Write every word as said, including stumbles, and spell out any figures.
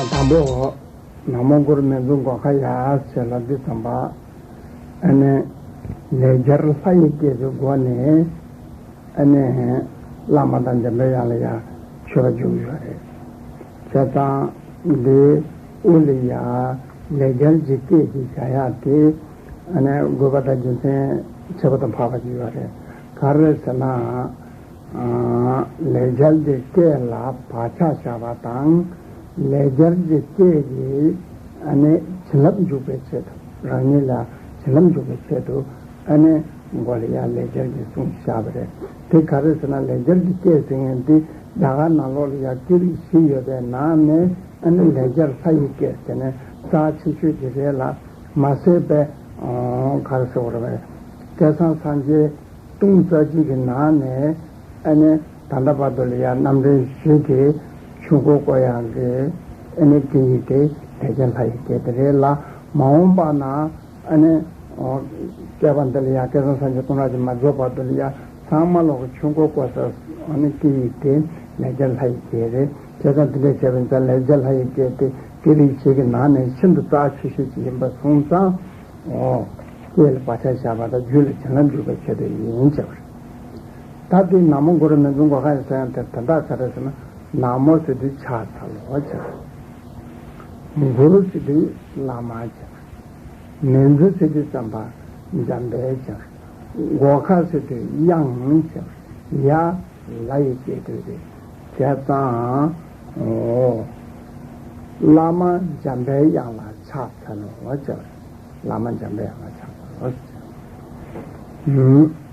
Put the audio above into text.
དང་པོ། ན་མོ་གུ་རུ་མཉྫུ་གྷོ་ཥ་ཡ་ཟེར་ལབ་དུས་ཙམ་པ། ཨ་ནི་ལེགས་སྦྱར་ལྷ་ཡི་སྐད་ཀྱི་སྒོ་ནས་ཨ་ནི་བླ་མ་དང་འཇམ་པའི་དབྱངས་ལ་ཡ་མཆོད་པ་བརྗོད་ཀྱི་ཡོད་རེད། བྱས་ཙང་འདི་དབུ་ལ་ཡ་ལེགས་སྦྱར་གྱི་སྐད་ཀྱི་བྱ་ཡག་དེ། ཨ་ནི་དགོས་པ་དང་རྒྱུ་མཚན་ཆེ་བ་དང་འཕགས་པ་ཅིག་ཡོད་རེད། ག་རེ་ཟེར་ན། ཨ། ལེགས་སྦྱར་གྱི་སྐད་ལ་བག་ཆགས་བཞག་པ་དང་། ལེགས་སྦྱར་གྱི་སྐད་ཀྱིས་ཨ་ནི་བྱིན་རླབས་འཇུག་པའི་ཆེད་དུ། རང་ཉིད་ལ་བྱིན་རླབས་འཇུག་པའི་ཆེད་དུ། ཨ་ནི་མགོ་ལ་ཡ་ལེགས་སྦྱར་གྱི་གསུང་བཞག་པ་རེད། དེ་ག་རེ་ཟེར་ན། ལེགས་སྦྱར་གྱི་སྐད་ཟེར་མཁན་དེ་རྒྱ་གར་ནང་ལོགས་ལ་ཡ་སྐད་རིགས་བཞི་ཡོད་པའི་ནང་ནས། ཨ་ནི་ལེགས་སྦྱར་ལྷ་ཡི་སྐད་ཟེར་ནས་རྩ་ཆེ་ཤོས་ཀྱི་རེད་ལ། མ་ཟད་པའི་ཨོ་ག་རེ་ཟེར་དགོས་རེད་པས། སྐལ་བཟང་སངས་རྒྱས་སྟོང་རྩ་གཅིག་གི་ནང་ནས། ཨ་ནི་ད་ལྟ་བར་དུ་ལ་ཡ་རྣམ་འདྲེན་བཞི་གི་ཆོས་འཁོར་བསྐོར་ཡག་གི་ཨ་ནི་སྐད་ཡིག་དེ་ལེགས་སྦྱར་ལྷ་ཡི་སྐད་དེ་རེད་ལ། མ་འོངས་པ་ན་ཨ་ནི་ཨོ་བསྐལ་པ་འདི་ལ་ཡ་སྐལ་བཟང་སངས་རྒྱས་སྟོང་ཕྲག་གཅིག་མ་རྫོགས་བར་དུ་ལ་ཡ་ཚང་མ་ལོག་གི་ཆོས་འཁོར་བསྐོར་ས་ཨ་ནི་སྐད་ཡིག་དེ་ལེགས་སྦྱར་ལྷ་ཡི་སྐད་རེད། བྱས་ཙང་དེ་འདྲ་བྱས་པ་ཡིན་ཙང་ལེགས་སྦྱར་ལྷ་ཡི་སྐད་དེ་སྐད་རིགས་བཞི་གི་ནང་ནས་ཤིན་ཏུ་རྩ་ཆེ་ཤོས་ཅིག་ཡིན་པ་སོང་ཙང་། ཨོ། སྐད་ལ་བག་ཆགས་བཞག་པ་དང་རྒྱུད་ལ་བྱིན་རླབས་འཇུག་པའི་ཆེད་དུ་ཡིན་ཟེར་བ་རེད། ད་དེ་ན་མོ་གུ་རུ་མཉྫུ་གྷོ་ཥ་ཡ་ཟེར་ཡག་དེ་དོན་དག་ག་རེ་ཟེར་ན། ན་མོ་ཟེར་དུས་ཕྱག་འཚལ་ལོ་ཟེར། གུ་རུ་ཟེར་དུས་བླ་མ་ཟེར། མཉྫུ་ཟེར་དུས་ཙམ་པ་འཇམ་དཔལ་ཟེར། གྷོ་ཥ་ཟེར་དུས་དབྱངས་ཟེར། ཡ། ལྷ་ཡི་སྐད་དོད་དེ། བྱས་ཙང་། ཨོ། བླ་མ་འཇམ་པའི་དབྱངས་ལ་ཕྱག་འཚལ་ལོ་ཟེར། བླ་མ་འཇམ་པའི་དབྱངས་ལ་ཕྱག་འཚལ་ལོ་ཟེར། ཨུམ།